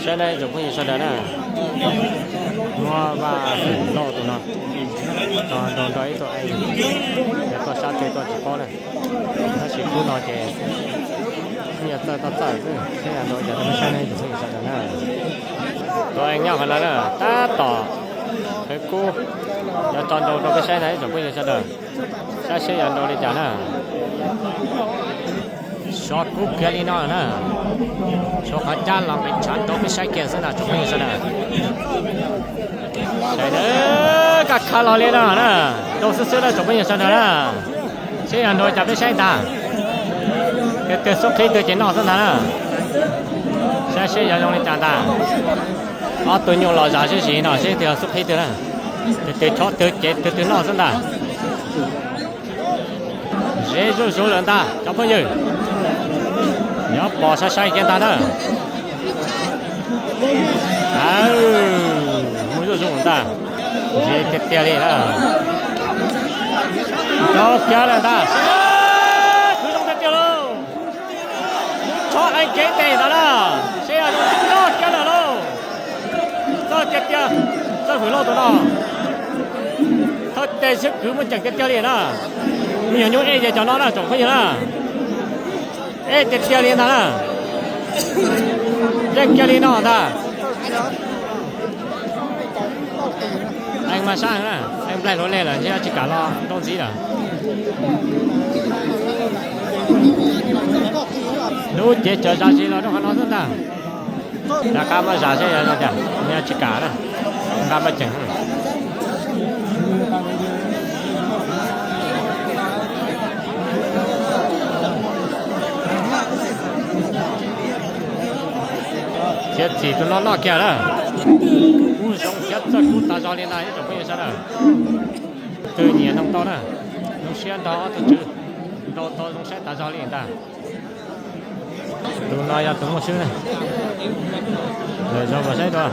Saib nawb tsoom phooj ywg sawv daws na, muab vaj feem loj tus no tso nrau nrog ib tug ees, yog tuaj sab teg tuaj tsis paub na, tab sis kub no ces yeej yog txawj txawj xwb, saib yog nrau li cas rau peb saib nawb tsoom phooj ywg sawv daws na. Tus ees nyob qhov no na, tab tom khawv kub, yuav tso nrau rau peb saib nawb tsoom phooj ywg sawv daws, saib seb yog nrau li cas na. Sov kub kiag li no na, tshuav qhov cab los nqis tshav nrau peb saib kiag xwb ntag tsoom phooj ywg sawv daws. Saib, kaj khav los li no na, nrau xwb xwb na tsoom phooj ywg sawv daws na. Seb yog nrau li cas peb saib ntag. Tus twg xub qhib twg ces noj xwb ntag na. Saib seb yog zoo li cas ntag. Ob tug nyuj los zam sib zis no seb twg xub qhib twg na. Tus twg chob twg ces tus twg noj xwb ntag. Ze zuj zus lawm ntag cov phooj ywg, yuav pom sai sai kiag ntag na. Mus zuj zus ntag, ze tiag tiag li na. Nrau kiag lawm ntag, khwv zoo tiag tiag lauj. Chob ees kev tes ntag na, seb yog zoo nrau kiag lawm lauj. Txawj tiag tiag, txawj hwm lauj tus no. Thawj tes sib kwv muaj ceem tiag tiag li na. Me nyuam nyuj ej ces cov no na tsoom phooj ywg na. Ej tiag tiag li ntag na. Yeej kiag li no ntag. Ees mas sab na, ees nplaig hluav leg lawm ntshe tsis kam los nrau ntxiv lawm. Lub cev tsawv zam zis los rau qhov no xwb ntag. Rov qab muab zam seb yog cas, nws tsis kam na. Nqa paj tseem. Khiav txim tus no noj kiag na. Kub zoo thiab txawj kub tas zog li ntag ib tsoom phooj ywg sawv daws. Tus twg nyiam nrau tau na, zoo siab nrog ob tug tswv nrau tau zoo saib tas zog li ntag. Tus no yog tus muaj swb na. Lawm zoo mas saib dua.